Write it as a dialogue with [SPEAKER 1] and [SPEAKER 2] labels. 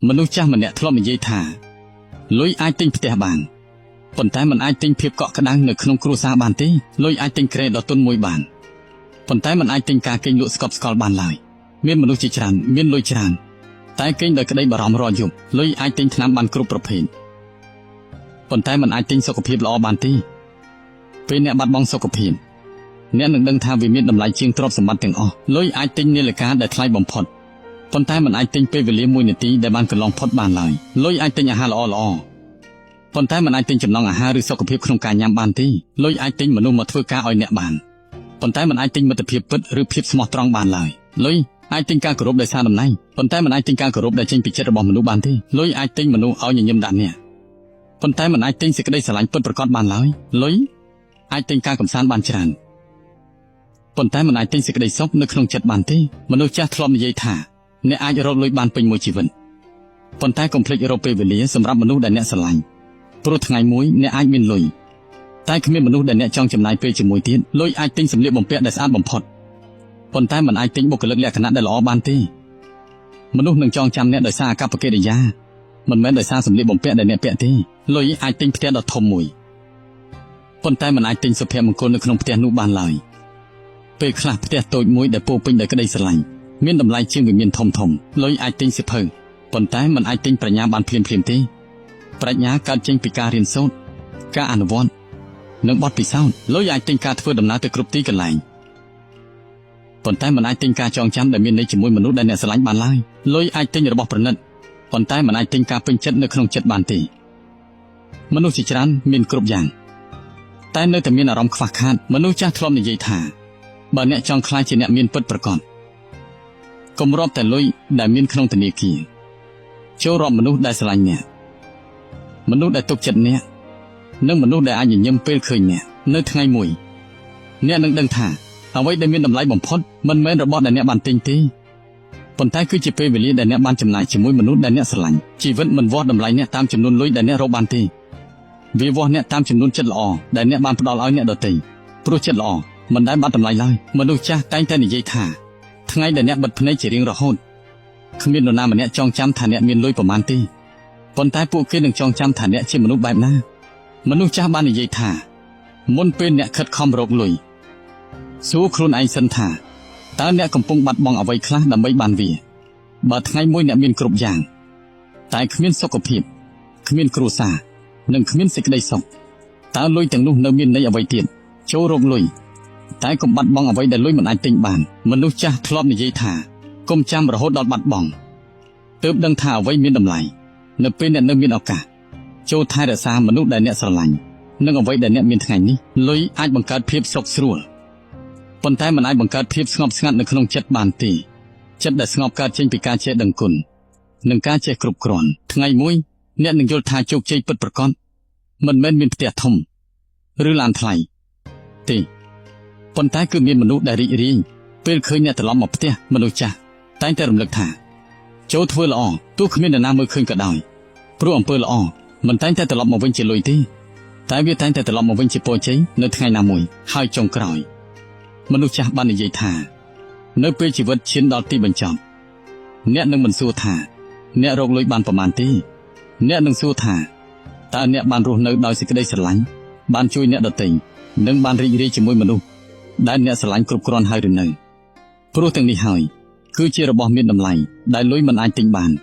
[SPEAKER 1] មនុស្សចាស់ម្នាក់ធ្លាប់និយាយថាលុយអាចទិញផ្ទះបានប៉ុន្តែมันអាចទិញភាពកក់ក្ដៅនៅក្នុងគ្រួសារបានទេលុយអាចទិញគ្រែដ៏ទន់មួយបានប៉ុន្តែมันអាចទិញការគេងលក់ស្កប់ស្កល់បានឡើយមានមនុស្សជាច្រើនមានលុយច្រើនតែគេងដោយក្តីបារម្ភរាល់យប់លុយអាចទិញថ្នាំបានគ្រប់ប្រភេទប៉ុន្តែมันអាចទិញសុខភាពល្អបានទេពេលអ្នកបាត់បង់សុខភាពអ្នកនឹងដឹងថាវាមានតម្លៃជាងទ្រព្យសម្បត្តិទាំងអស់លុយអាចទិញនាឡិកាដែលថ្លៃបំផុតប៉ុន្តែมันអាចទិញពេលវេលាមួយនាទីដែលបានកន្លងផុតបានឡើយលុយអាចទិញអាហារល្អល្អប៉ុន្តែมันអាចទិញចំណង់អាហារឬសុខភាពក្នុងការញ៉ាំបានទេលុយអាចទិញមនុស្សមកធ្វើការឲ្យអ្នកបានប៉ុន្តែมันអាចទិញមិត្តភាពពិតឬភាពស្មោះត្រង់បានឡើយលុយអាចទិញការគោរពដោយសារតំណែងប៉ុន្តែมันអាចទិញការគោរពដែលចេញពីចិត្តរបស់មនុស្សបានទេលុយអាចទិញមនុស្សឲ្យញញឹមដាក់អ្នកប៉ុន្តែมันអាចទិញសេចក្តីស្រឡាញ់ពិតប្រាកដបានឡើយលុយអាចទិញការកំសាន្តបានច្រើនប៉ុន្តែมันអាចទិញសេចក្តីសុខនៅក្នុងចិត្តបានទេមនុស្សចាស់ធ្លាប់និយាយថាអ្នកអាចរកលុយបានពេញមួយជីវិតប៉ុន្តែកុំភ្លេចរកពេលវេលាសម្រាប់មនុស្សដែលអ្នកស្រឡាញ់ព្រោះថ្ងៃមួយអ្នកអាចមានលុយតែគ្មានមនុស្សដែលអ្នកចង់ចំណាយពេលជាមួយទៀតលុយអាចទិញសម្លៀកបំពាក់ដែលស្អាតបំផុតប៉ុន្តែมันអាចទិញបុគ្គលិកលក្ខណៈដែលល្អបានទេមនុស្សនឹងចងចាំអ្នកដោយសារអាកប្បកិរិយាមិនមែនដោយសារសម្លៀកបំពាក់ដែលអ្នកពាក់ទេលុយអាចទិញផ្ទះដ៏ធំមួយប៉ុន្តែมันអាចទិញសុភមង្គលនៅក្នុងផ្ទះនោះបានឡើយពេលខ្លះផ្ទះតូចមួយដែលពោរពេញដោយក្តីស្រឡាញ់មានតម្លៃជាងវិមានធំធំលុយអាចទិញសៀវភៅប៉ុន្តែมันអាចទិញប្រាជ្ញាបានភ្លាមៗទេប្រាជ្ញាកើតចេញពីការរៀនសូត្រការអនុវត្តនិងបទពិសោធន៍លុយអាចទិញការធ្វើដំណើរទៅគ្រប់ទីកន្លែងប៉ុន្តែมันអាចទិញការចងចាំដែលមានន័យជាមួយមនុស្សដែលអ្នកស្រឡាញ់បានឡើយលុយអាចទិញរបស់ប្រណិតប៉ុន្តែมันអាចទិញការពេញចិត្តនៅក្នុងចិត្តបានទេមនុស្សជាច្រើនមានគ្រប់យ៉ាងតែនៅតែមានអារម្មណ៍ខ្វះខាតមនុស្សចាស់ធ្លាប់និយាយថាបើអ្នកចង់ក្លាយជាអ្នកមានពិតប្រាកដកុំរាប់តែលុយដែលមានក្នុងធនាគារចូលរាប់មនុស្សដែលស្រឡាញ់អ្នកមនុស្សដែលទុកចិត្តអ្នកនិងមនុស្សដែលអាចញញឹមពេលឃើញអ្នកនៅថ្ងៃមួយអ្នកនឹងដឹងថាអ្វីដែលមានតម្លៃបំផុតមិនមែនរបស់ដែលអ្នកបានទិញទេប៉ុន្តែគឺជាពេលវេលាដែលអ្នកបានចំណាយជាមួយមនុស្សដែលអ្នកស្រឡាញ់ជីវិតមិនវាស់តម្លៃអ្នកតាមចំនួនលុយដែលអ្នករកបានទេវាវាស់អ្នកតាមចំនួនចិត្តល្អដែលអ្នកបានផ្ដល់ឲ្យអ្នកដទៃព្រោះចិត្តល្អមិនដែលបាត់តម្លៃឡើយមនុស្សចាស់តែងតែនិយាយថាថ្ងៃដែលអ្នកបិទភ្នែកជារៀងរហូតគ្មាននរណាម្នាក់ចងចាំថាអ្នកមានលុយប្រមាណទេប៉ុន្តែពួកគេនឹងចងចាំថាអ្នកជាមនុស្សបែបណាមនុស្សចាស់បាននិយាយថាមុនពេលអ្នកខិតខំរកលុយសួរខ្លួនឯងសិនថាតើអ្នកកំពុងបាត់បង់អ្វីខ្លះដើម្បីបានវាបើថ្ងៃមួយអ្នកមានគ្រប់យ៉ាងតែគ្មានសុខភាពគ្មានគ្រួសារនិងគ្មានសេចក្តីសុខតើលុយទាំងនោះនៅមានន័យអ្វីទៀតចូលរកលុយតែកុំបាត់បង់អ្វីដែលលុយមិនអាចទិញបានមនុស្សចាស់ធ្លាប់និយាយថាកុំចាំរហូតដល់បាត់បង់ទើបដឹងថាអ្វីមានតម្លៃនៅពេលអ្នកនៅមានឱកាសចូលថែរក្សាមនុស្សដែលអ្នកស្រឡាញ់និងអ្វីដែលអ្នកមានថ្ងៃនេះលុយអាចបង្កើតភាពសុខស្រួលប៉ុន្តែมันអាចបង្កើតភាពស្ងប់ស្ងាត់នៅក្នុងចិត្តបានទេចិត្តដែលស្ងប់កើតចេញពីការចេះដឹងគុណនិងការចេះគ្រប់គ្រាន់ថ្ងៃមួយអ្នកនឹងយល់ថាជោគជ័យពិតប្រាកដមិនមែនមានផ្ទះធំឬឡានថ្លៃទេប៉ុន្តែគឺមានមនុស្សដែលរីករាយពេលឃើញអ្នកត្រឡប់មកផ្ទះមនុស្សចាស់តែងតែរំលឹកថាចូលធ្វើល្អទោះគ្មាននរណាមើលឃើញក៏ដោយព្រោះអំពើល្អមិនតែងតែត្រឡប់មកវិញជាលុយទេតែវាតែងតែត្រឡប់មកវិញជាពរជ័យនៅថ្ងៃណាមួយហើយចុងក្រោយមនុស្សចាស់បាននិយាយថានៅពេលជីវិតឈានដល់ទីបញ្ចប់អ្នកនឹងមិនសួរថាអ្នករកលុយបានប្រមាណទេអ្នកនឹងសួរថាតើអ្នកបានរស់នៅដោយសេចក្តីស្រឡាញ់បានជួយអ្នកដទៃនិងបានរីករាយជាមួយមនុស្សដែលអ្នកស្រឡាញ់គ្រប់គ្រាន់ហើយឬនៅព្រោះទាំងនេះហើយគឺជារបស់មានតម្លៃដែលលុយមិនអាចទិញបាន។